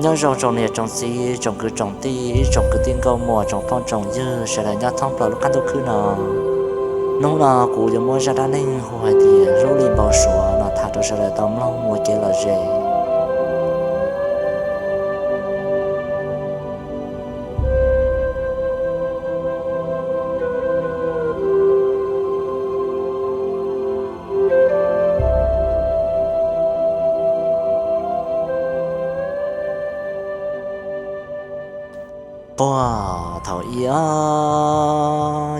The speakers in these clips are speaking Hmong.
Nyob zoo tsoom niam tsoom txiv, tsoom kwv tsoom tij, ib tsoom kwv tij nkauj muam, tsoom phooj tsoom ywg sawv daws nyob thoob plaws lub qab ntuj khwb no. Hnub no kuv yuav muab zaj dab neeg hu hais tias hlub li npau suav no tham rau sawv daws tau mloog ua kev lom zem. Puag thaum ub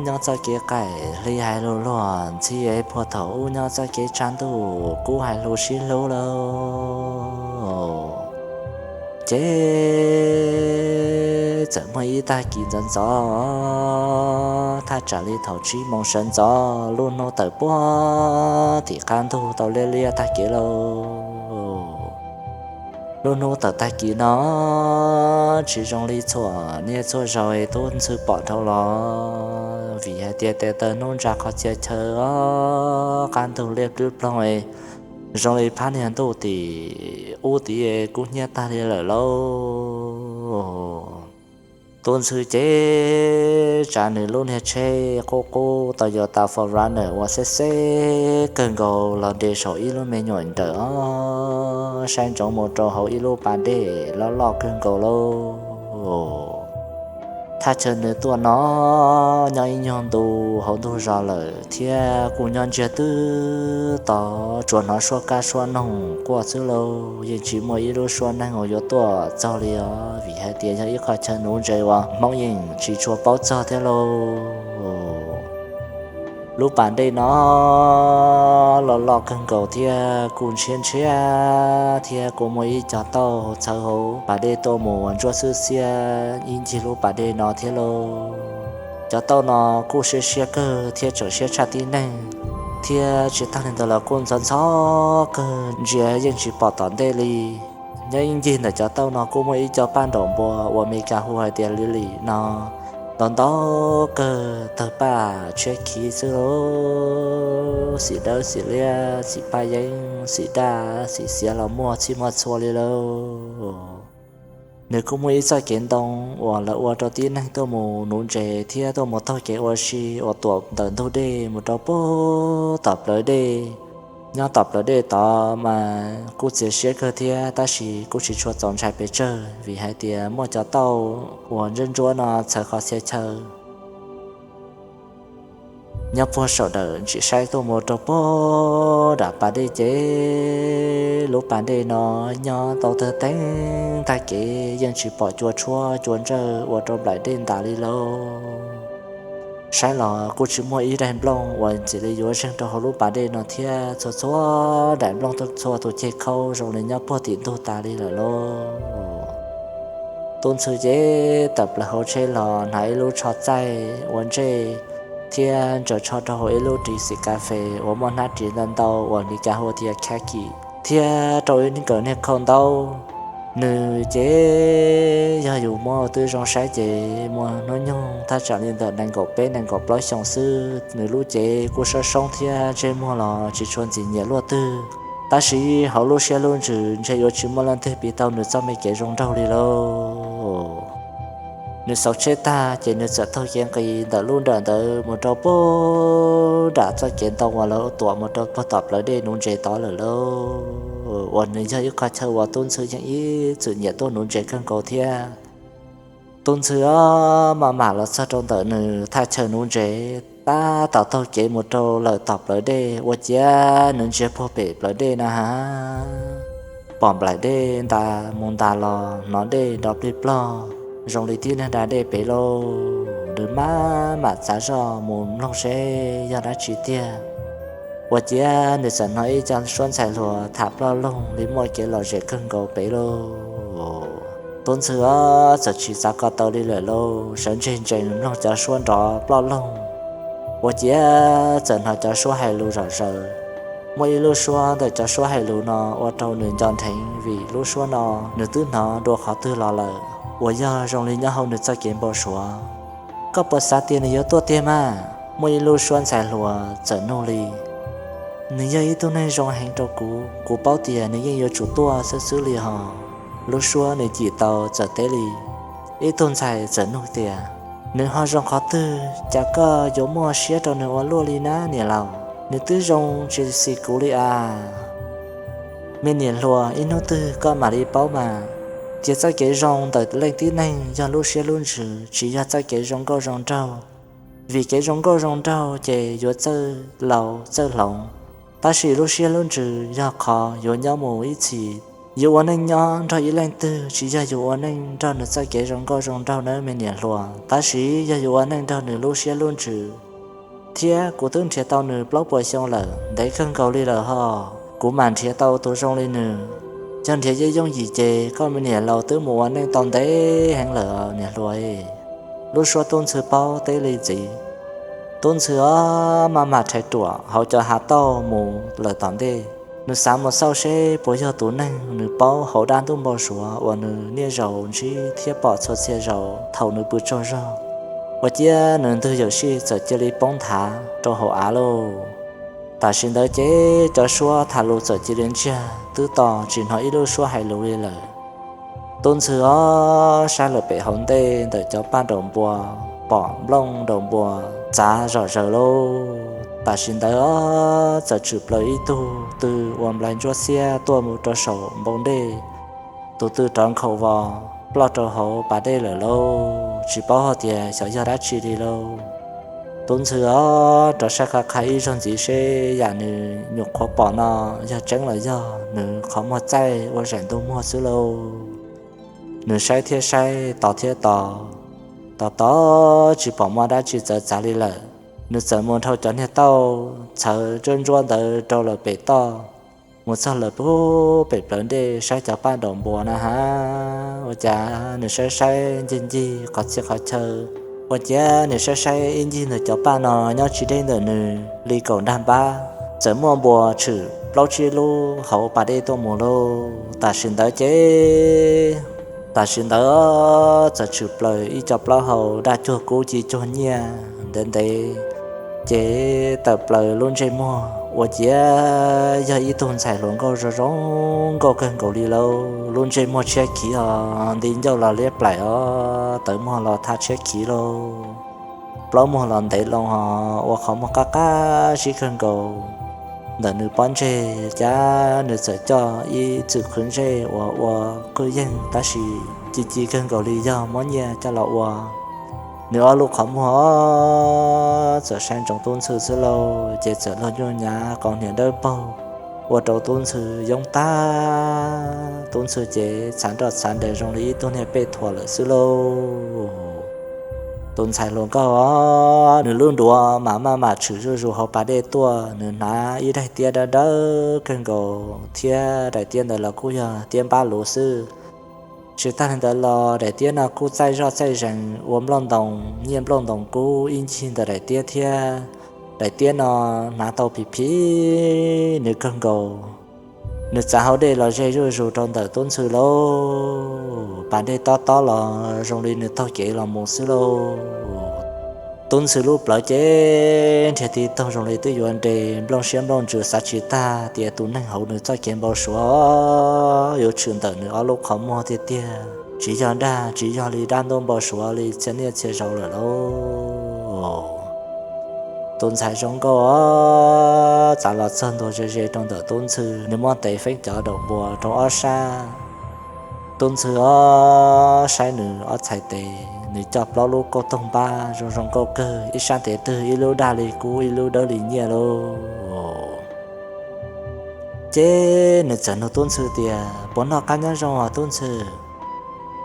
nyob txoj kev qaim hli hais lus luag ntxhi, puag thaum ub nyob txoj kev tshav ntuj kub hais lus sib hlub lawm. Ces txawm muaj ib tag kis ntxov ntxov, thaj tsam li thaum tsib moos sawv ntxov, lub hnub tawm puag tim qab ntug tau liab liab tag kev lauj. Lub hnub tawm tag kis no tsis zoo li txhua niaj txhua zaus tub ntxhw pom dhau los, vim hais tias tes taw hnub ntsa qhov txhia chaw, qab ntug liab plwb ploog, zoo li phab niag ntuj tim ub tid kub hnyiab tag li lawm lauj. Tub ntxhw ces tsav nws lub niag tsheb qub qub Toyota four runner uas xeb xeb kawg nkaus los nres saum ib lub me nyuam ntawm os, saib ntsoov mus rau hauv ib lub pas dej loj loj kawg nkaus lauj. Thaj chaw nws tuaj no nyob ib nyuag ntu hauv ntug zos lawm thiab kuj nyob ntsiag twb to, tsuas hnov suab kab suab noog quaj xwb lauj, yeej tsis muaj ib lub suab neeg uas yuav tuaj txog li os, vim hais tias yog ib qho chaw nuv ntses uas Hmoob yeej tsis tshua paub txog thiab lauj. Lub pas dej no loj loj kawg nkaus thiab kuj ntshiab ntshiab thiab kuj muaj ib co tauj txhawv hauv pas dej tuaj mus uas ntsuab xwb xiab ib ncig lub pas dej no thiab lauj. Cov tauj no kuj siab siab kawg thiab tseem siab tshaj tib neeg, thiab tsis tag li ntawd los kuj ntxhov ntxhov kawg ntsia yeej tsis pom tom ntej li. Nyob ib ncig ntawm cov tauj no kuj muaj ib co paj nraum npua uas Meskas hu hais tias lily no, ntau ntau kawg tawg paj tshiab khiv xwb lauj, xim dawb xim liab xim paj yeeb xim daj xim xiav los muaj txhij muaj txhua li lauj. Nws kuj muaj ib txoj kev ntoo uas lawv ua rau tib neeg tuaj mus nuv ntses thiab tuaj mus taug kev ua si uas tuam ntawm ntug dej mus rau puag tom plawv dej. Nyob tom plawv dej tod mas kuj txias siab kawg thiab tab sis kuj tsis tshua txaus ntshai pes tsawg vim hais tias muaj cov tauj uas ntsuab ntsuab no txhawv qhov txhia chaw. Nyob puag saum ntawm ntsis saib tuaj mus rau puag nram pas dej ces lub pas dej no nyob tau tawg teeb tag kev yeej tsis pom cua tshuab cua ntsawj ua rau nplaim dej ntas li lauj. Saib los kuj tsis muaj ib daig nplooj uas ntxim li yuav zeeg rau hauv lub pas dej no thiab, txhua txhua daim nplooj txhua tus ceg khaub zoo li nyob puag tim ntug tas li lawm lauj. Tub Ntxhw ces tawm plaws hauv tsheb los hnav ib lub tsho txaij ua ntsej thiab ntsaws tsho rau hauv ib lub ris xim kas fes uas muaj hnab ris ntau ntau uas Meskas hu tias khaki thiab rau ib nkawm niag khau ntaub. Nws ces yog yus muab twb zoo saib ces muaj hnub nyoog thaj tsam li ntawm nees nkaum peb nees nkaum plaub xyoos xwb. Nws lub cev kuj soob soob thiab ntsej muag los tsis tshua ntxim nyiam luaj twg, tab sis hauv lub siab lub ntsws ntshe yuav tsis muaj leej twg piv tau nws txoj me kev zoo nraug li lauj. Nws xauv tsheb tag ces nws txawm taug kev nqis ntawm lub nram ntawd mus rau puag nram txoj kev ntoo uas lawv tuam mus rau puag tom plawv dej nuv ntses tod lawm lauj, uas nws yog ib qho chaw uas Tub Ntxhw yeej ib txwm nyiam tuaj nuv ntses kawg nkaus thiab. Tub Ntxhw maj mam los txog rau ntawm nws thaj chaw nuv ntses, tab tom taug kev mus rau lawm tom plawv dej ua ciav nws ntsia puag pem plawv dej na has, pom nplaim dej ntas mus ntas los hnov dej nrov plig plog zoo li tib neeg da dej pem lauj. Nws maj mam txav zoj mus mloog seb yog dab tsi tiag. Ua ciav nws txawm hnov ib co suab ntxhais hluas tham ploj loog li muaj kev lom zem kawg nkaus pem lauj. Tub Ntxhw txawm tsis txav ko taw li lawm lauj, sawv ntseg ntsees mloog cov suab nrov ploj loog. Ua ciav txawm hnov cov suab hais lus zom zaws. Muaj ib lub suab ntawm cov suab hais lus no ua rau nws nco nrheev vim lub suab no nws twb hnov dua qhov twg los lawm uas yog zoo li nyob hauv nws txoj kev npau suav. Koj puas xav tias nws yuav tuaj tiag mas? Muaj ib lub suab ntxhais hluas txawm nug li. Nws yog ib tug neeg zoo heev rau kuv, kuv paub tias nws yeej yuav tsum tuaj xwb xwb li hos. Lub suab nws cim tau txawm teb li. Ib tug ntxhais txawm nug tias, nws ho zoo qhov twg cas koj yuav muaj siab rau nws ua luaj li na niam laus? Nws twb zoo tsis xis kuv li as. Me niam hluas, ib hnub twg koj mam li paub mas. Tias txoj kev zoo ntawm leej tib neeg yog lub siab lub ntsws, tsis yog txoj kev zoo nkauj zoo nraug. Vim kev zoo nkauj zoo nraug ces yuav txawj laus txawj hloov, tab sis lub siab lub ntsws yog qhov yuav nyob mus ib txhis. Yuav ua neej nyob nrog ib leej twg tsis yog yuav ua neej nrog nws txoj kev zoo nkauj zoo nraug nawb me niam hluas, tab sis yog yuav ua neej nrog nws lub siab lub ntsws. Thiab kuv twb nrhiav tau nws plaub puas xyoo lawm, ntev kawg nkaus li lawm ho. Kuv mam nrhiav tau tus zoo li nws. Yog nrhiav yeej yooj yim ces koj me niam laus twb mus ua neej tau ntev heev lawm niam hluas. Lub suab tub ntxhw paub teb li ntxiv. Tub ntxhw ob maj mam rhais ruam hauv cov hav tauj mus lawm tom ntej. Nws xav mus xauj seb puas yog tus neeg nws paub hauv dab ntub npau suav uas nws niaj zaus ntsib thiab pom txhua txhia zaus thaum nws pw tsaug zog. Ua ciav nws ntug yawm sij txawm cia li poob nthav rau hauv av lauj. Tam sim ntawd ces cov suab tham lus txawm cia li ntsiag twb to tsis hnov ib lub suab hais lus li lawm. Tub ntxhw ob saib lawm pem hauv ntej ntawm cov paj daum npua, pom nplooj daum npua txav zom zaws lauj. Tam sim ntawd ob txawm tshwm plaws ib tug tw ua nplai ntsuab xiab tuaj mus rau saum npoo dej. Tus tw rov nkhaus vos ploj rau hauv pas dej lawm lauj, tsis paub hais tias xyov yog dab tsi li lauj. Tub ntxhw ob rov saib qha qha ib zaug ntxiv seb yam nws nyuam qhuav pom no yog tseeb los yog nws qhov muag txaij ua zaim ntug muag xwb lauj. Nws saib thiab saib, tos thiab tos, tos tos tsis pom muaj dab tsi txawv txav li lawm. Nws txawm mus dhau cov niag tauj txhawv ntsuab ntsuab ntawd rau lawm pem toj, mus txog lawm pem plawv dej saib cov paj daum npua na ha. Ua cas nws saib saib ncig ncig qhov txhia qhov chaw, ua ciav nws saib saib ib ncig ntawm cov paj no nyob tsis deb ntawm nws li kaum nrag npab, txawm muaj npua tshwm plaub tsib lub hauv pas dej tuaj mus lauj. Tam sim ntawd ces, tam sim ntawd txawm tshwm plaws ib co plaub hau daj cuag kub ci cuag nyiaj ntev ntev, ces tawm plaws lub ntsej muag ua ciav yog ib tug ntxhais hluas nkauj zoo zoo nkauj kawg nkaus li lauj. Lub ntsej muag tshiab khiv os, nti ncauj los liab plaim os, tawv muag los thaj tshiab khiv lauj. Plaub muag los ntev loo os, ua qhov muag qab qab zib kawg nkaus. Ntawm nws pob ntseg cas nws txawm coj ib txwm qhwv ntsej uas ua qwj yeeg tab sis ci ci kawg nkaus li yog muab nyiaj coj los ua. Nws ob lub qhov muag txawm saib ntsoov Tub Ntxhw xwb lauj, ces txawm luag nyuj nyav qau hniav dawb paug ua rau Tub Ntxhw yoob tag. Tub Ntxhw ces txhav nroj txhav nrees zoo li ib tug niag pej thuam lawm xwb lauj. Tus ntxhais hluas nkauj os, nws lub nruas mam maj mam tshwm zuj zus hauv pas dej tuaj, nws hnav ib daim tiab dawb dawb kawg nkaus thiab daim tiab ntawd los kuj yog tiab npab luv xwb. Tsis tag li ntawd los daim tiab no kuj txaij zoj txaij zees ua nplooj ntoos nyiaj nplooj ntoos kub ib ncig ntawm daim tiab thiab. Daim tiab no hnav tau phim phim nws kawg nkaus. Nws txav hauv dej los ze zuj zus rau ntawm Tub Ntxhw lauj. Pas dej tob tob los zoo li nws taug kev los mus xwb lauj. Tub Ntxhw lub plawv ces nrhiav tiv taug zoo li twb yuav nres nplooj siab nplooj ntsws, xav tsis tag tias tus neeg hauv nws txoj kev npau suav yuav tshwm ntawm nws ob lub qhov muag tiag tiag, tsis yog dag tsis yog li dab ntub npau suav li txhia niaj txhia zaus lawm lauj. Tus ntxhais zoo nkauj os, txav los txog ntua ze ze rau ntawm Tub Ntxhw, nws muab tes feeb cov daum npua rau ob sab. Tub Ntxhw os, saib nws ob txhais tes, nws coj plaub lub kauj toog npab zoo zoo nkauj kawg, ib sab tes twg ib lub daj li kub ib lub dawb li nyiaj lauj. Ces nws txawm nug Tub Ntxhw tias, puas noj qab nyob zoo os Tub Ntxhw?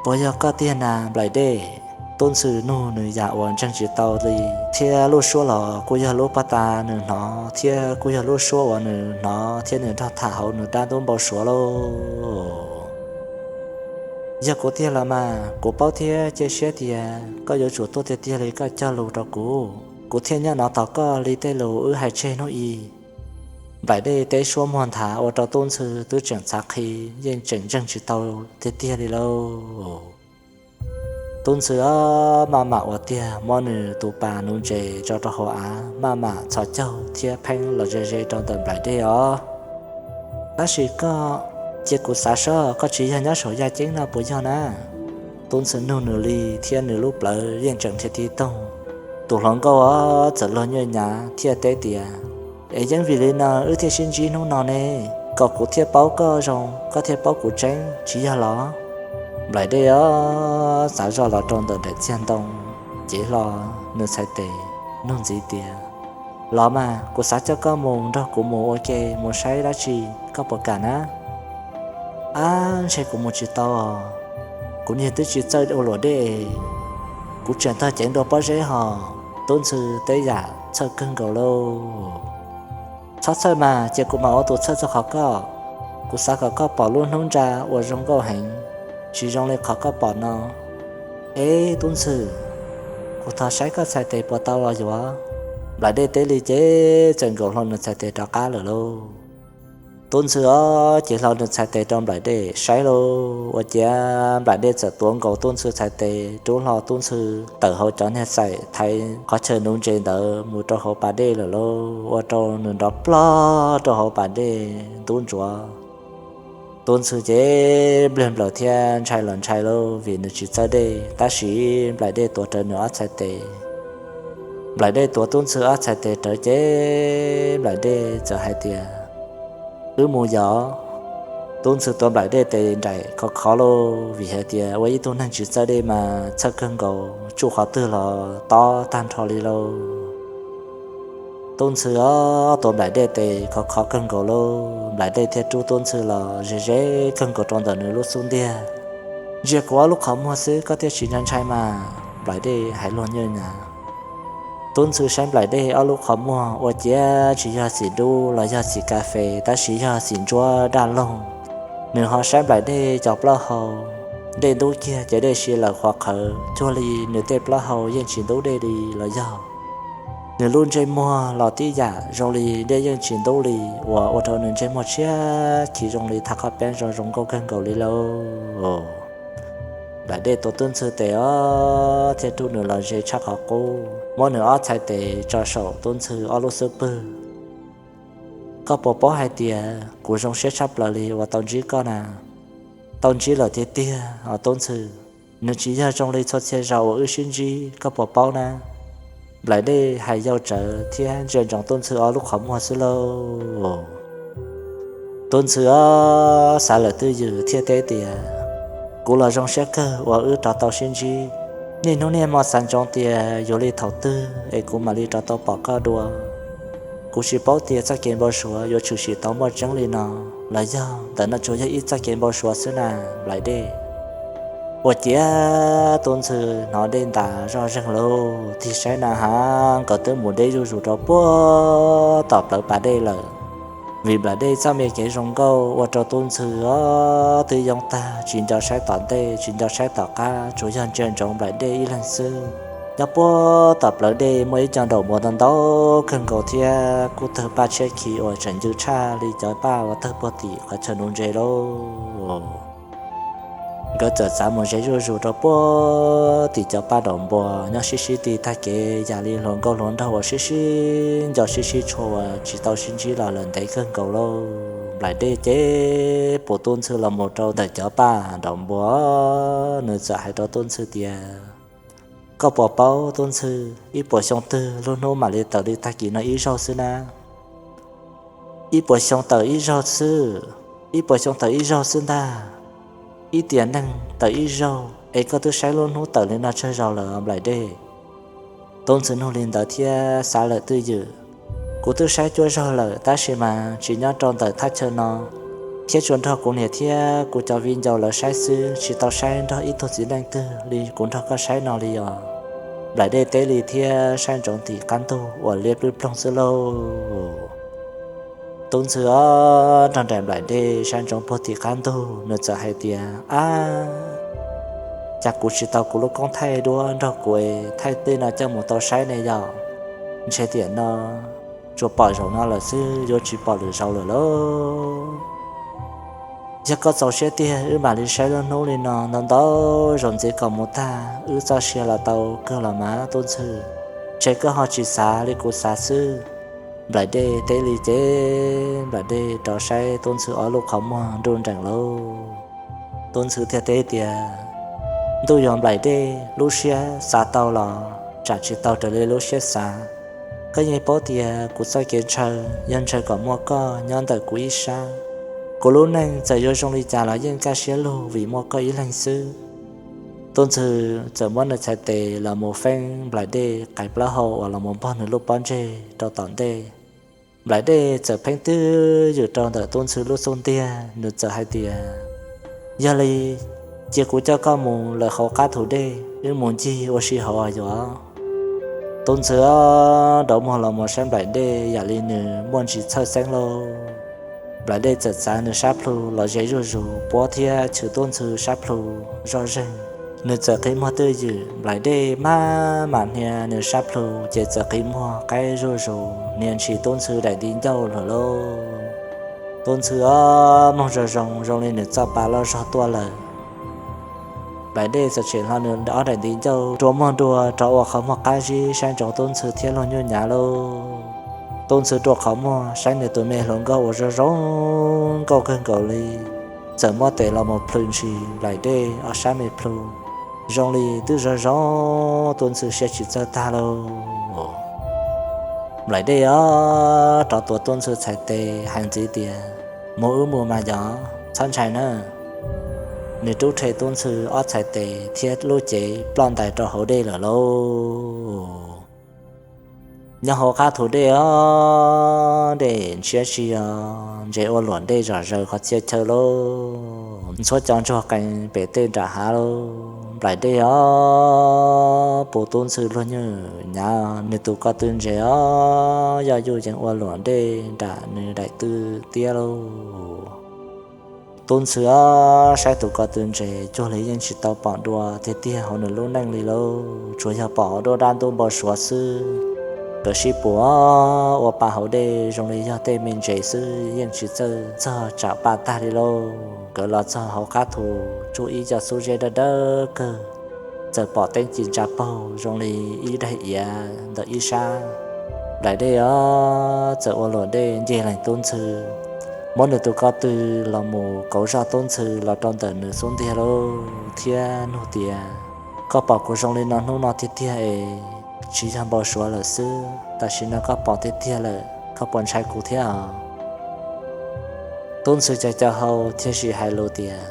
Puas yog koj tiag na Nplaim Dej? Tub Ntxhw nug nws yam uas ntseeg tsis tau li, thiab lub suab los kuj yog lub paj tas nws hnov, thiab kuj yog lub suab uas nws hnov thiab nws nrog tham hauv nws dab ntub npau suav lauj. Yog kuv tiag los mas, kuv paub thiab cia siab tias koj yuav tsum tuaj tiag tiag li koj cog lus rau kuv, kuv thiaj nyob no tos koj li tej lus wb hais tseg hnub i. Nplaim Dej teb suab muag nthav ua rau Tub Ntxhw twb tseem txhav qhi, yeej tseem ntseeg tsis tau tiag tiag li lauj. Tub Ntxhw os, maj mam ua tiag muab nws tus pas nuv ntses tso rau hauv av, maj mam txhos caug thiab pheeb los ze ze rau ntawm Nplaim Dej os. Tab sis koj Cia kuv xav seb koj tsis yog nyob saum yaj ceeb no puas yog na? Tub Ntxhw nug nws li thiab nws lub plawv yeej tseem nrhiav tiv toog. Tus hluas nkauj txawm luag nyuaj nyav thiaj teb tias, Es yeej vim li no wb thiaj sib ntsib hnub no ne, kom kuv thiaj paub koj zoo koj thiaj paub kuv tseeb tsis yog los? Nplaim Dej os, xav zoj los rau ntawm daim txiag ntoo, cev hlo nws txhais tes, nug ntxiv tias, Los mas, kuv xav coj koj mus nrog kuv mus ua ke mus saib dab tsi, koj puas kam na? Ab, ntshe kuv mus tsis tau. Kuv niag twb tsis txawj ua luam dej, kuv tseem tog ceev dua pob zeb hos. Tub Ntxhw teb yam txhawj kawg nkaus lauj. Txhob txhawj mas, cia kuv mam ua tus txhawj txog qhov koj. Kuv xav kom koj pom lub hnub nra uas zoo nkauj heev, tsis zoo li qhov koj pom no. Eb Tub Ntxhw, kuv thov saib koj txhais tes puas tau los yuav? Nplaim Dej teb li ces txawm nkaum hlo nws txhais tes rov qab lawm lauj. Tub Ntxhw os, cev hlo nws txhais tes rau Nplaim Dej saib lauj. Ua ciav Nplaim Dej txawm tuav nkaus Tub Ntxhw txhais tes, rub hlo Tub Ntxhw tawm hauv cov niag xaim thaiv qhov chaw nuv ntses ntawd mus rau hauv pas dej lawm lauj, ua rau nws nrov plog rau hauv pas dej ntub ntsuav. Tub Ntxhw ces npliag nplaws thiab ntshai los ntshai lauj, vim nws tsis txawj dej, tab sis Nplaim Dej tuav rawv nws ob txhais tes. Nplaim Dej tuav Tub Ntxhw ob txhais tes rawv ces Nplaim Dej txawm hais tias, Wb mus yos. Tub Ntxhw tuav Nplaim Dej tes nraim khov khov lauj, vim hais tias ua ib tug neeg tsis txawj dej mas txhawj kawg nkaus, tsuj qhov twg los tob tag nrho li lauj. Tub Ntxhw os, tuav Nplaim Dej tes khov khov kawg nkaus lauj, Nplaim Dej thiaj rub Tub Ntxhw los ze ze kawg nkaus rau ntawm nws lub xub ntiag. Ntsia kuv ob lub qhov muag xwb koj thiaj tsis ntshai ntshai mas, Nplaim Dej hais luag nyuaj nyav. Tub Ntxhw saib Nplaim Dej ob lub qhov muag ua ciav tsis yog xim dub los yog xim kas fes, tab sis yog xim ntsuab daj loog. Nws ho saib Nplaim Dej cov plaub hau, dej ntub kiag ces dej si lawm qhuav qhawv cuag li nws tej plaub hau yeej tsis ntub dej li los yog. Nws lub ntsej muag los tib yam zoo li dej yeej tsis ntub li, uas ua rau nws ntsej muag tshiab khiv zoo li thaj qhov peeb zoo zoo nkauj kawg nkaus li lauj. Nplaim Dej tuav Tub Ntxhw tes os, thiaj rub nws los ze tshaj qhov qub, muab nws ob txhais tes tso saum Tub Ntxhw ob lub xub pwg. Koj puas paub hais tias kuv zoo siab tshaj plaws li uas tau ntsib koj na. Tau ntsib lawm tiag tiag os Tub Ntxhw, nws tsis yog zoo li txhua txhia zaus uas wb sib ntsib, koj puas paub na? Nplaim Dej hais yau tsawv thiab ntsia ntsoov Tub Ntxhw ob lub qhov muag xwb lauj. Tub Ntxhw os, xav lawm twj ywm thiaj teb tias, Kuv los zoo siab kawg uas wb rov tau sib ntsib. Niaj hnub niaj hmo xav ntsoov tias yuav li thaum twg es kuv mam li rov tau pom koj dua. Kuv tsis paub tias txoj kev npau suav yuav tshwm sim tau muaj tseeb li no, los yog ntawm no tsuas yog ib txoj kev npau suav xwb na, Nplaim Dej. Ua ciav Tub Ntxhw hnov dej ntas zoj zeeg lauj, tig saib na has nkawd twb mus deb zuj zus rau puag tom plawv pas dej lawm. Vim Nplaim Dej txoj me kev zoo nkauj ua rau Tub Ntxhw os twb yoob tag, tsis nco saib tom ntej tsis nco saib tom qab, tsuas yog ntsia ntsoov Nplaim Dej ib leeg xwb. Nyob puag tom plawv dej muaj ib co nraum npua ntau ntau kawg nkaus thiab kuj tawg paj tshiab khi uas tseem ncw tshaj li cov paj uas tawg puag tim qhov chaw nuv ntses lauj. Nkawd txawm txav mus ze zuj zus rau puag tim cov paj nraum npua, nyob sib sib ti tag kev yam li hluas nkauj hluas nraug uas sib sib nco sib sib tshua uas tsis tau sib ntsib los lawm ntev kawg nkaus lauj. Nplaim Dej ces pum Tub Ntxhw los mus rau ntawm cov paj nraum npua, nws txawm hais rau Tub Ntxhw tias, Koj puas paub Tub Ntxhw, ib puas xyoo twg lub hnub mam li tawm li tag kis no ib zaug xwb na? Ib puas xyoo tawm ib zaug xwb, ib puas xyoo tawm ib zaug xwb ntag. Ib tiam neeg tawm ib zaug es koj twb saib lub hnub tawm li no tsawg zaus lawm Nplaim Dej? Tub Ntxhw nug li ntawd thiab xav lawm twj ywm, Kuv twb saib cuaj zaug lawm tab sis mas tsis nyob rau ntawm thaj chaw no, thiab tsuas nrog kuv niam thiab kuv cov viv ncaus lawv saib xwb, tsis tau saib nrog ib tug txiv neej twg li kuv nrog koj saib no li os. Nplaim Dej teb li thiab saib ntsoov tim qab ntug uas liab plwb ploog xwb lauj. Tub Ntxhw os, nrog nraim Nplaim Dej saib ntsoov puag tim qab ntug, nws txawm hais tias, Ab, cas kuv tsis tau kuv lub koob thaij duab nrog kuv es thaij tej no coj mus tau saib ne yom? Ntshe tiam no tsuas pom zaum no lawm xwb, yuav tsis pom lwm zaus lawm lauj. Yog koj txaus siab tiag wb mam li saib lub hnub li no ntau ntau zaus ntxiv kom mus tag, wb txoj sia los tau kawg los mas Tub Ntxhw. Ntshe koj ho tsis xav li kuv xav xwb. Nplaim Dej teb li ces Nplaim Dej rov saib Tub Ntxhw ob lub qhov muag nruj nreem lauj. Tub Ntxhw thiaj teb tias, Ntuj yog Nplaim Dej, lub siab xav tau los tsam tsis tau raws li lub siab xav. Koj yeej paub tias kuv txoj kev ntshaw yog ntshaw kom muaj koj nyob ntawm kuv ib sab. Kuv lub neej txawm yuav zoo li cas los yeej kaj siab lug vim muaj koj ib leeg xwb. Tub Ntxhw txawm muab nws txhais tes los mus feeb Nplaim Dej qais plaub hau uas los mus npog nws lub pob ntseg rau tom ntej. Nplaim Dej txawm pheej twj ywm rau ntawm Tub Ntxhw lub xub ntiag, nws txawm hais tias, Yog li, cia kuv coj koj mus lawm hauv qab thu dej, wb mus ncig ua si hauv yuav. Tub Ntxhw rov muag los mus saib Nplaim Dej yam li nws muaj ntsis txhawj xeeb lauj. Nplaim Dej txawm txav nws sab plhu los ze zuj zus, puab thiab chwv Tub Ntxhw sab plhu zoj zeeg. Nws txawm qi muag twj ywm, Nplaim Dej maj mam hnia nws sab plhu ces txawm qi muag qaib zuj zus, hnia ntshis Tub Ntxhw daim nti ncauj lawm lauj. Tub Ntxhw ob mloog zoo zoo, zoo li nws txoj pa loj zog tuaj lawm. Nplaim Dej txawm tshem hlo nws ob daim nti ncauj, rua muag nrua rov ua qhov muag qab zib saib ntsoov Tub Ntxhw thiab Luag Nyuj Nyav lauj. Tub Ntxhw rua qhov muag saib nws tus me hluas nkauj uas zoo zoo nkauj kawg nkaus li, txawm muab tes los mus plhws ntshis Nplaim Dej ob sab me plhu, zoo li twb zoo zoo, Tub Ntxhw siab tsis txawj tag lauj. Nplaim Dej os rov tuav Tub Ntxhw txhais tes hais ntxiv tias, Mus wb mus mas yog, txhob ntshai na. Nws rub rhe Tub Ntxhw ob txhais tes thiab lub cev ploj ntais rau hauv dej lawm lauj. Nyob hauv qab thu dej os, dej ntshiab si os, ntses ua luam dej zom zaws qhov txhia chaw lauj. Ntxhuab cov ntsuag qees pem tej nram hav lauj. Nplaim Dej os pus Tub Ntxhw Luag Nyuj Nyav nws tus ko tw ntses os, yoj yuj yees ua luam dej nram nws daim tw tiab lauj. Tub Ntxhw os saib tus ko tw ntses cuag li yeej tsis tau pom dua tiag tiag hauv nws lub neej li lauj, tsuas yog pom duab dab ntub npau suav xwb. Nkawd sib puas ua pa hauv dej zoo li yog tej me ntses xwb, yeej tsis txawj txog tsam pa tag li lauj. Nkawd los txog hauv qab thu, tsuj ib co xub zeb dawb dawb kawg, txawm pom teeb ci ntsa paug zoo li ib daim iav ntawm ib sab. Nplaim Dej os txawm ua luam dej ncig lees Tub Ntxhw, muab nws tus ko tw los mus kauv zog Tub Ntxhw los rau ntawm nws xub ntiag lauj thiab nug tias, Koj pom kuv zoo li no hnub no tiag tiag es tsis yog npau suav lawm xwb, tam sim no koj pom tiag tiag lawm, koj puas ntshai kuv thiab os? Tub Ntxhw cov co hau thiaj sim hais lus tias,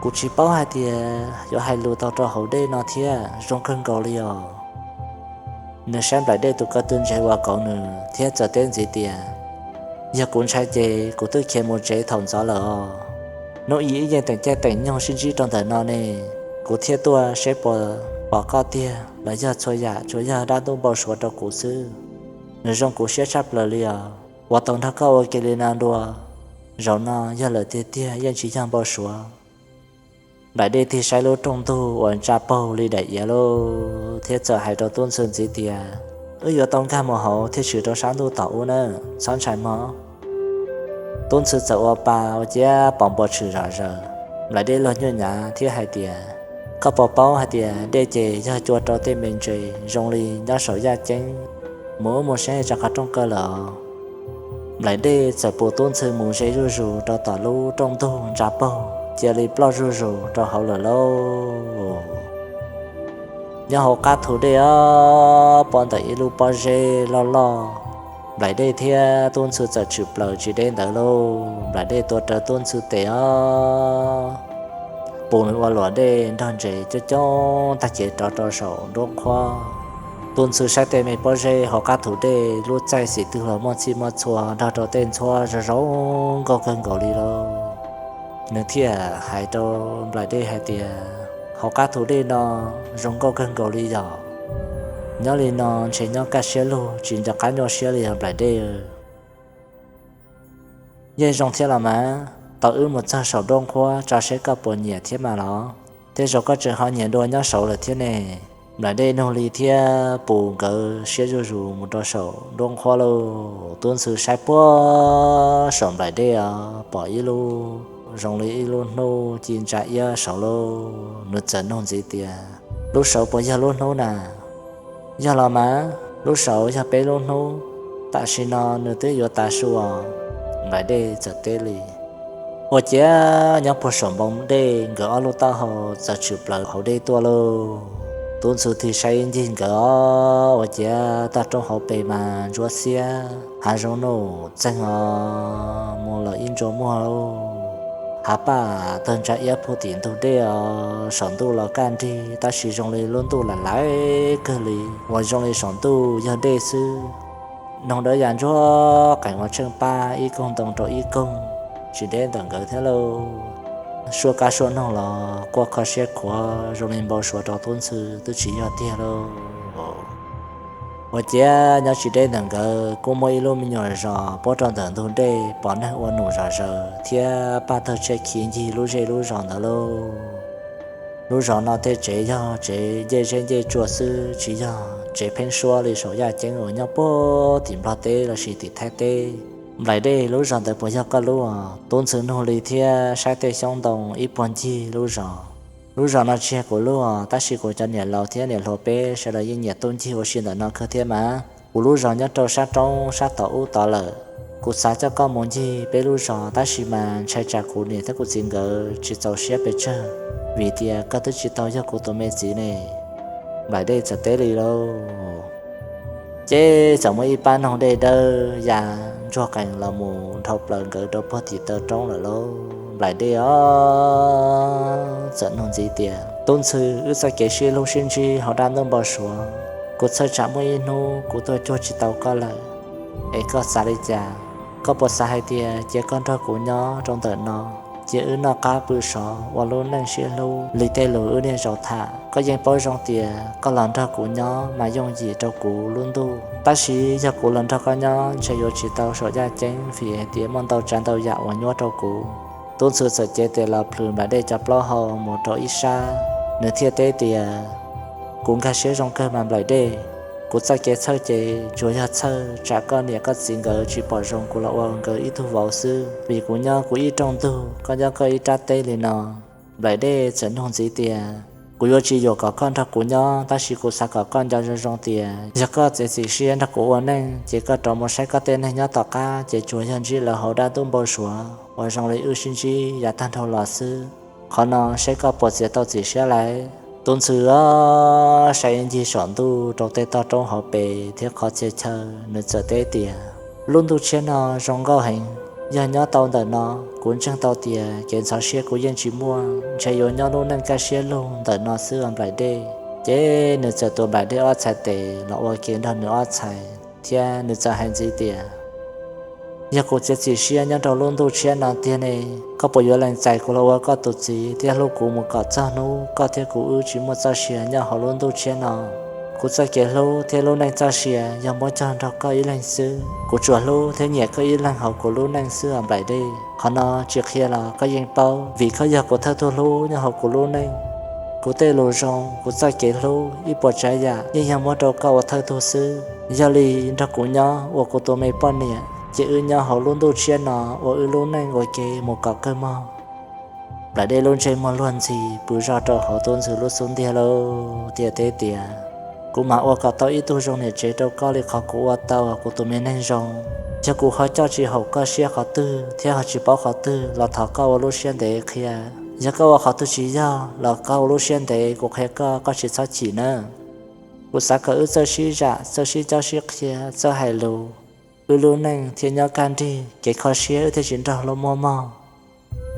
Kuv tsis paub hais tias yuav hais lus tau rau hauv dej no thiab, zoo kawg nkaus li os. Nws saib Nplaim Dej tus ko tw ntses uas kauv nws thiab txawm teb ntxiv tias, Yog kuv ntshai ces kuv twb khiav mus tsev thaum ntxov lawm os. Hnub i ib yeej teem caij teem nyoog sib ntsib rau ntawm no ne, kuv thiaj tuaj seb puas pom koj tiag los yog txhua yam tsuas yog dab ntub npau suav rau kuv xwb. Nws zoo kuv siab tshaj plaws li os, uas tau nrog koj ua ke li no dua. Zaum no yog lawm tiag tiag yeej tsis yog npau suav. Nplaim Dej tig saib lub rooj ntug uas ntsa paug li daim iav lauj thiab txawm hais rau Tub Ntxhw ntxiv tias, Wb yuav tau nkag mus hauv thiab tshwm rau sab ntuj tom ub nawb, txhob ntshai mog. Tub Ntxhw txawm ua pa ua ciav pom npua tshwm zom zaws. Nplaim Dej Luag Nyuj Nyav thiab hais tias, Koj puas paub hais tias dej ces yog cua rau tej me ntses zoo li nyob saum yaj ceeb, mus ub mus seb rov qhov rooj kaw lawm os. Nplaim Dej txawm pus Tub Ntxhw mus ze zuj zus rau tom lub rooj ntug ntsa paug cia li ploj zuj zus rau hauv lawm lauj. Nyob hauv qab thu dej os, pom ntawm ib lub pob zeb loj loj, Nplaim Dej thiab Tub Ntxhw txawm tshwm plaws tsis deb ntawd lauj. Nplaim Dej tuav rawv Tub Ntxhw tes os, pus nws ua luam dej nrog ntses coob coob tag kev rov rau saum nruab nqhuab. Tub Ntxhw saib tej me pob zeb hauv qab thu dej lub txaij xim twg los muaj txhij muaj txhua nrog rau tej ntxhuab zoo zoo nkauj kawg nkaus li lauj. Nws thiaj hais rau Nplaim Dej hais tias, Hauv qab thu dej no zoo nkauj kawg nkaus li yom. Nyob li no ntshe nyob kaj siab lug tsis nco qab nyuaj siab li yog Nplaim Dej. Yeej zoo thiab los mas, tau wb mus txog saum nruab nqhuab tso seb koj puas nyiam thiab mas los. Tej zaum koj tseem ho nyiam dua nyob saud lawm thiab ne. Nplaim Dej nug li thiab pus nkawd siab zuj zus mus rau saum nruab nqhuab lauj. Tub Ntxhw saib puag saum Nplaim Dej os, pom ib lub zoo li ib lub hnub ci ntsa iab saud lauj. Nws txawm nug ntxiv tias, Lub saud puas yog lub hnub na? Yog los mas, lub saud yog peb lub hnub. tam sim no nws twb yuav tav su os. Nplaim dej txawm teb li. Ua ciav nyob puag saum npoo dej nkawd ob lub taub hau txawm tshwm plaws hauv dej tuaj lauj. Tub Ntxhw thiaj saib ncig nkawd os, ua ciav toj roob hauv pes mas ntsuab xiab, hav zoov nuj txeeg os, mus los ib ntsua muag lauj. Hav paj tawg ntsa iab puag tim ntug dej os, saum ntuj los kaj nrig tab sis zoo li lub ntuj lam laiv kawg li, uas zoo li saum ntuj yog dej xwb. Noog dawb ya ntsuag qees uas tsheej pab ib koog ntoo rau ib koog, tsis deb ntawm nkawd thiab lauj. Suab kab suab noog los quaj kho siab khuav zoo li npau suav rau Tub Ntxhw twb tsis yog tiag lauj. Ua ciav nyob tsis deb ntawm nkawd kuj muaj ib lub me nyuam zos puab rau ntawm ntug dej pom neeg ua num zom zaws thiab paj tawg tshiab khiv ncig lub zej lub zos ntawd lauj. Lub zos no tej tsev yog tsev ncej zeb ncej tsua xwb, tsis yog tsev pheeb suab li saum yaj ceeb uas nyob puag tim Nplog teb lossis tim Thaib teb. Nplaim dej, lub zos ntawd puas yog koj lub os? Tub Ntxhw nug li thiab saib tej xyoob ntoo ib puag ncig lub zos. Lub zos no tsis yog kuv lub os, tab sis kuv cov niam laus thiab niam hluas peb sawv daws yeej nyiam tuaj ncig ua si ntawm no kawg thiab mas. Kuv lub zos nyob rau sab roob sab tom ub tod lawm. Kuv xav coj koj mus ncig peb lub zos tab sis mas ntshai tsam kuv niam thiab kuv txiv nkawd tsis txaus siab pes tsawg, vim tias koj twb tsis tau yog kuv tus me txiv ne. Nplaim dej txawm teb li lauj. Ces txawm muaj ib pab noog dej dawb ya ntsuag qees los mus dhau plaws nkawd rau puag tim taw roob lawm lauj. Nplaim dej os txawm nug ntxiv tias, Tub Ntxhw, wb txoj kev sib hlub sib ntsib hauv dab ntuj npau suav, kuv txhawj tsam muaj ib hnub kuv tuaj cuag tsis tau koj lawm, es koj xav li cas? Koj puas xav hais tias cia koj nrog kuv nyob rau ntawm no, cia wb noj qab pw sov ua lub neej sib hlub li tej lus wb niaj zaus tham? Koj yeej paub zoo tias koj los nrog kuv nyob mas yooj yim rau kuv lub ntuj, tab sis yog kuv los nrog koj nyob ntshe yuav tsis tau saum yaj ceeb vim hais tias muaj ntau tsav ntau yam uas nyuaj rau kuv. Tub Ntxhw txawm cev tes los plhws Nplaim dej cov plaub hau mus rau ib sab, nws thiaj teb tias, Kuv nkag siab zoo kawg mas Nplaim dej. Kuv txoj kev txhawj ces tsuas yog txhawj tsam koj niam koj txiv nkawd tsis pom zoo kuv los ua nkawd ib tug vauv xwb, vim kuv nyob kuv ib rooj ntug, koj nyob koj ib rab teb li no. Nplaim dej txawm nug ntxiv tias, Kuv yuav tsis yuam kom koj nrog kuv nyob, tab sis kuv xav kom koj nco zoo zoo tias yog koj txiav txim siab nrog kuv ua neej ces koj rov mus saib koj tej neeg nyob tom qab ces tsuas yog ntsib lawv hauv dab ntuj npau suav uas zoo li wb sib ntsib yav tag nrho los xwb. Qhov no saib koj puas txiav tau txim siab lawm. Tub Ntxhw os, saib ncig saum ntuj rau tej toj roob hauv pes thiab qhov txhia chaw, nws txawm teb tias, Lub ntuj tshiab no zoo nkauj heev. Yog nyob tau ntawm no, kuv ntseeg tau tias kev ntxhov siab kuv yeej tsis muaj, ntshe yuav nyob lub neej kaj siab lug ntawm no xwb os Nplaim dej. Ces nws txawm tuav Nplaim dej ob txhais tes los ua ke nrog nws ob txhais, thiab nws txawm hais ntxiv tias, Yog kuv txiav txim siab nyob rau lub ntuj tshiab no tiag ne, koj puas yuav lees txais kuv los ua koj tus txiv thiab hlub kuv mus kom txog hnub koj thiab kuv wb tsis muaj txoj sia nyob hauv lub ntuj tshiab no? Kuv txoj kev hlub thiab lub neej txoj sia yog muab cog nrog koj ib leeg xwb. Kuv tsuas hlub thiab nyiam koj ib leeg hauv kuv lub neej xwb os Nplaim dej. Qhov no tsis qhia los koj yeej paub, vim koj yog kuv thawj tug hlub nyob hauv kuv lub neej. Kuv tej lus zoo, kuv txoj kev hlub, ib puas tsav yam yeej yog muab rau koj ua thawj tug xwb. Yog li nrog kuv nyob ua kuv tus me poj niam, ces wb nyob hauv lub ntuj tshiab no ua wb lub neej ua ke mus kom kawg mog. Nplaim dej lub ntsej muag luag ntxhi pw zog rau hauv Tub Ntxhw lub xub ntiag lauj, thiaj teb tias, Kuv mam ua kom tau ib tug zoo niam tsev rau koj li qhov kuv ua tau kuv tus me neeg zoo. Yog kuv ho coj tsis haum koj siab qhov twg thiab ho tsis paub qhov twg los thov koj ua lub siab ntev qhia. Yog koj ua qhov twg tsis yog los koj ua lub siab ntev, kuv qhia koj, koj tsis txhob chim nawb. Kuv xav kom wb txawj sib zam, txawj sib cob sib qhia, txawj hais lus, wb lub neej thiaj nyob kaj nrig, kev kho siab wb thiaj tsis nrog luag muaj mog.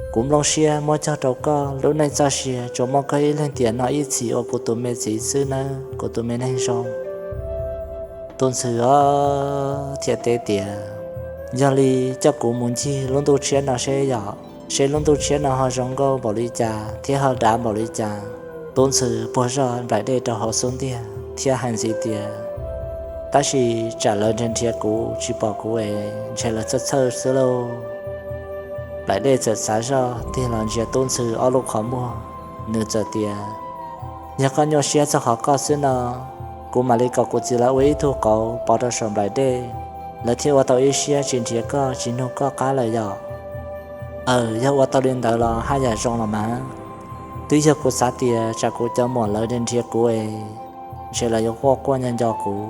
Kuv nplooj siab muab cog rau koj, lub neej txoj sia tsuas muaj koj ib leeg tiam no ib txhis ua kuv tus me txiv xwb nawb kuv tus me neeg zoo. Tub Ntxhw os thiaj teb tias, Yog li coj kuv mus ncig lub ntuj tshiab no seb yom, seb lub ntuj tshiab no ho zoo nkauj npaum li cas thiab ho dav npaum li cas. Tub Ntxhw puag zoj Nplaim dej rau hauv xub ntiag thiab hais ntxiv tias, Tab sis tsam lawv nrhiav nrhiav kuv tsis pom kuv es ntshe lawv txhawj txhawj xwb lauj. Nplaim dej txawm xav zoj tig los ntsia Tub Ntxhw ob lub qhov muag, nws txawm tias, Yog koj nyuaj siab txog qhov koj xwb no, kuv mam li kom kuv txiv lawv ua ib tug qauv pov rau saum Nplaim dej, lawv thiaj ua tau ib siab tsis nrhiav koj tsis nug koj qab lawm yom. Aws, yog ua tau li ntawd los haj yam zoo los mas. Twb yog kuv xav tias tsam kuv cov muam lawv nrhiav kuv es ntshe lawv yuav quaj quaj nco nco kuv.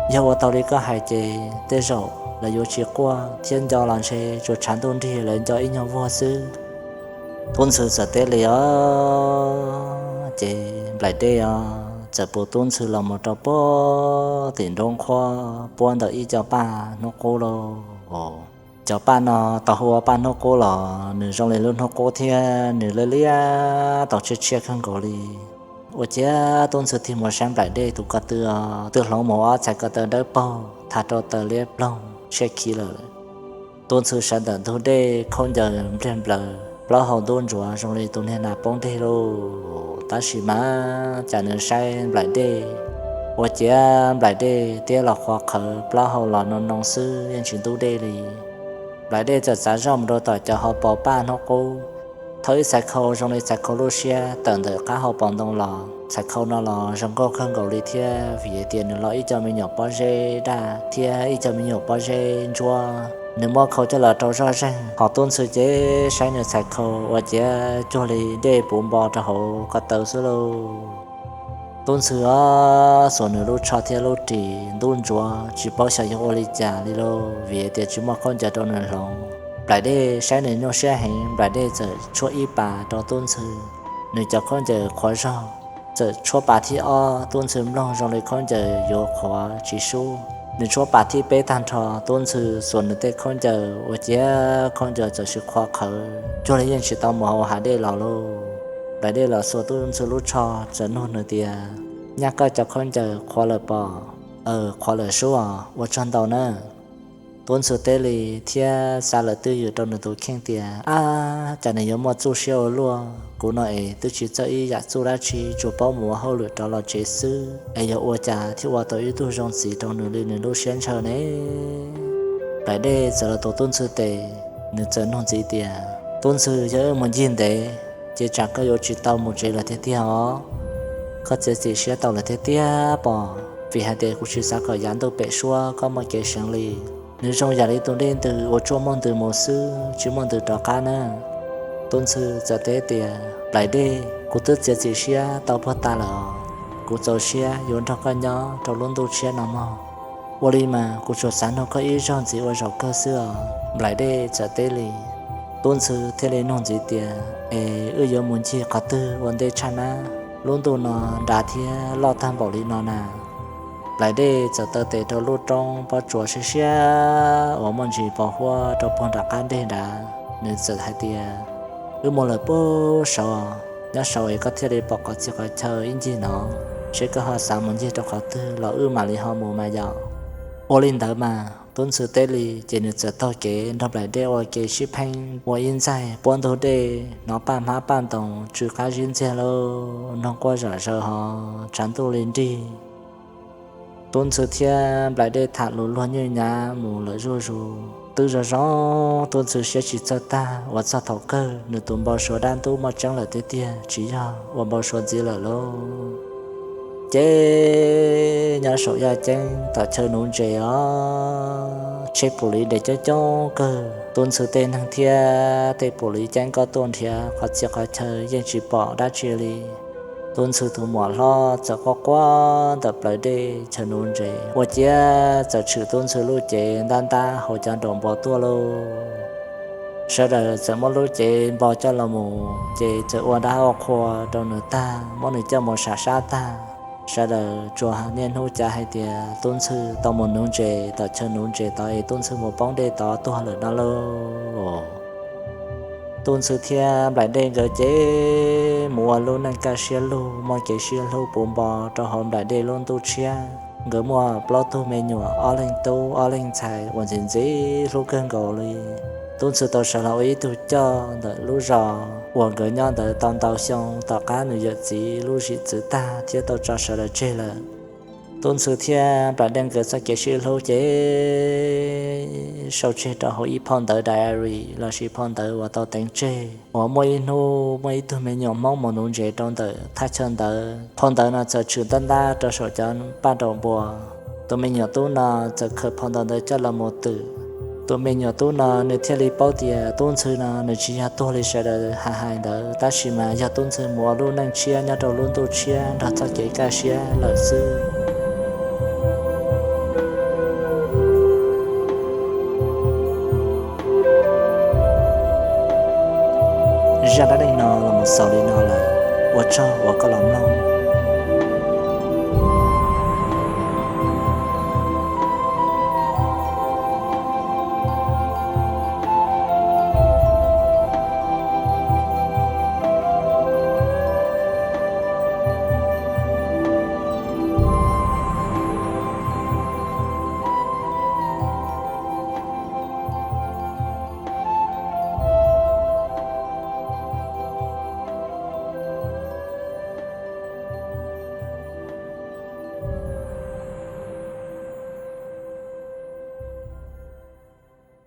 Yog ua tau li koj hais ces tej zaum lawv yuav tsis quaj thiab, nco los ntshe tsuas tshav ntuj nrig lawv nco ib nyuag vuag xwb. Tub Ntxhw txawm teb li os. Ces Nplaim Dej os txawm pus Tub Ntxhw los mus rau puag tim nruab qhuab puab ntawm ib co paj hnub qub lauj. Cov paj no tau hu ua paj hnub qub los nws zoo li lub hnub qub thiab nws liab liab tau tshiab tshiab kawg nkaus li. Ua ciav Tub Ntxhw thiaj mus saib Nplaim Dej tus ko tw os, twb hloov mus ob txhais ko taw dawb paug, tha rau taw liab ploog tshiab khiv lawm. Tub Ntxhw sawv ntawm ntug dej khaub ncaws npliag nplaws, plaub hau ntub ntsuav zoo li tus niag nas poob deg lauj. Tab sis mas cas nws saib Nplaim Dej, ua ciav Nplaim Dej tiab los qhuav qhawv, plaub hau los noo noo xwb yeej tsis ntub dej li. Nplaim Dej txawm txav zoj mus rau tom cov hauv paus paj hnub qub, thau ib txhais khau zoo li txhais khau lub siab tawm ntawm qab hauv paus ntoo los. Txhais khau no los zoo nkauj kawg nkaus li thiab, vim hais tias nws los ib co me nyuam pob zeb daj thiab ib co me nyuam pob zeb ntsuab. Nws muab khau coj los rau zoj zeeg, ho Tub Ntxhw ces saib nws txhais khau ua ciav cuag li dej puv npo rau hauv ko taw xwb lauj. Tub Ntxhw os xuas nws lub tsho thiab lub ris ntub ntsuav tsis paub xyov yog ua li cas li lauj, vim hais tias tsis muaj khaub ncaws rau nws hloov. Nplaim Dej saib nws nyuaj siab heev, Nplaim Dej txawm tshuab ib pas rau Tub Ntxhw. Nws cov khaub ncaws qhuav zog, txawm tshuab pas thib ob, Tub Ntxhw mloog zoo li khaub ncaws yuav qhuav tsis sub. Nws tshuab pas thib peb tag nrho, Tub Ntxhw xuas nws tej khaub ncaws ua ciav khaub ncaws txawm sis qhuav qhawv cuag li yeej tsis tau mus hauv hav dej los lauj. Nplaim Dej los xuas Tub Ntxhw lub tsho txawm nug nws tias, Nyab, koj cov khaub ncaws qhuav lawm pob? Aws, qhuav lawm sub os, ua tsaug ntau nawb. Tub Ntxhw teb li thiab xa lawm twj ywm rau nws tus kheej tias, Ab, cas nws yuav muaj txuj siab ua luaj, kuv no es twb tsis txawj ib yam txuj dab tsi, tsuas paub mus ua hauj lwm rov los tsev xwb, es yog ua cas thiaj ua tau ib tug zoo txiv rau nws li nws lub siab ntshaw ne? Nplaim Dej txawm los tus Tub Ntxhw tes, nws txawm nug ntxiv tias, Tub Ntxhw, yog wb mus ncig ntev, ces tsam koj yuav tsis tau mus tsev lawm tiag tiag os? Koj txiav txim siab tau lawm tiag tiag pob? Vim hais tias kuv tsis xav kom yav ntuj pem suab koj muaj kev seev li. Nws zoo yam li tus dej ntws uas tsuaj muaj ntws mus xwb, tsis muaj ntws rov qab na. Tub Ntxhw txawm teb tias, Nplaim Dej, kuv twb txiav txim siab tau puag ta lawm os. Kuv txaus siab yuav nrog koj nyob rau lub ntuj tshiab no mog. Ua li mas kuv tsuas xav nug koj ib zaug ntxiv ua zaum kawg xwb os. Nplaim Dej txawm teb li. Tub Ntxhw thiaj li nug ntxiv tias, Es wb yuav mus ncig qhov twg ua ntej tshaj na? Lub ntuj no nrad thiab loj tag npaum li no na. Nplaim Dej txawm taw tes rau lub roob pob tsuas siab siab uas muaj ntsis pos huab rau puag nram qab deg nrad, nws txawm hais tias, Wb mus lawm puag saud, nyob saud es koj thiaj li pom qhov txhia qhov chaw ib ncig no, seb koj ho xav mus ncig rau qhov twg los wb mam li ho mus mas yom. Ua li ntawd mas, Tub Ntxhw teb li ces nws txawm taug kev nrog Nplaim Dej ua ke sib pheej ua ib ntxaig puab ntug dej, hnov paj hmab paj ntoos tsw qab zib ntxiag lauj, noog quaj zom zaws ho tshav ntuj li nrig. Tub Ntxhw thiab Nplaim Dej tham lus luag nyuj nyav mus lawm zuj zus. Twb zoo zoo, Tub Ntxhw siab tsis txawj tag uas txog thaum kawg nws tus npau suav dab ntub muaj tseeb lawm tiag tiag, tsis yog ua npau suav ntxiv lawm lauj. Ces nyob saum yaj ceeb tom chaw nuv ntses os, tsheb pum liv nres coob coob kawg. Tub Ntxhw tej neeg thiab tej pum liv ceeb koj tuaj nrhiav qhov txhia qhov chaw yeej tsis pom dab tsi li. Tub Ntxhw tus muam hlob txawm quaj quaj ntawm plawv dej chaw nuv ntses, ua ciav txawm tshwm Tub Ntxhw lub cev ntab ntab hauv cov nraum npua tuaj lauj. Sawv daws txawm muab lub cev npo coj los mus, ces txawm ua dab ua qhua rau nws tag, muab nws coj mus sam sab tag. Sawv daws tsuas niaj hnub cav hais tias Tub Ntxhw tau mus nuv ntses tom chaw nuv ntses tod es Tub Ntxhw mus poob dej tod tuag lawm no lauj. Tub Ntxhw thiab Nplaim Dej nkawd ces mus ua lub neej kaj siab lug, muaj kev sib hlub puv npo rau hauv Nplaim Dej lub ntuj tshiab. Nkawd muaj plaub tug me nyuam, ob leeg tub ob leeg ntxhais uas ntxim ntxim hlub kawg nkaus li. Tub Ntxhw tau sawv los ua ib tug coj ntawm lub zos uas nkawd nyob ntawd tau ntau xyoo tom qab nws yawm txiv lub zim txwv tag thiab tau tso sawv daws tseg lawm. Tub Ntxhw thiab Nplaim Dej nkawd txoj kev sib hlub ces sau tseg rau hauv ib phau ntawv diary lossis phau ntawv uas tau teev tseg uas muaj ib hnub muaj ib tug me nyuam Hmoob mus nuv ntses rau ntawm thaj chaw ntawd. Phau ntawv no txawm tshwm ntab ntab rau saum cov paj nraum npua. Tus me nyuam tub no txawm khaws phau ntawv ntawd coj los mus twm. Tus me nyuam tub no nws thiaj li paub tias Tub Ntxhw no nws tsis yog tuag li sawv daws hais hais ntawd, tab sis mas yog Tub Ntxhw mus ua lub neej tshiab nyob rau lub ntuj tshiab nrog txoj kev kaj siab lawm xwb. Zaj dab neeg no los mus xaus li no lawm, ua tsaug uas koj los mloog.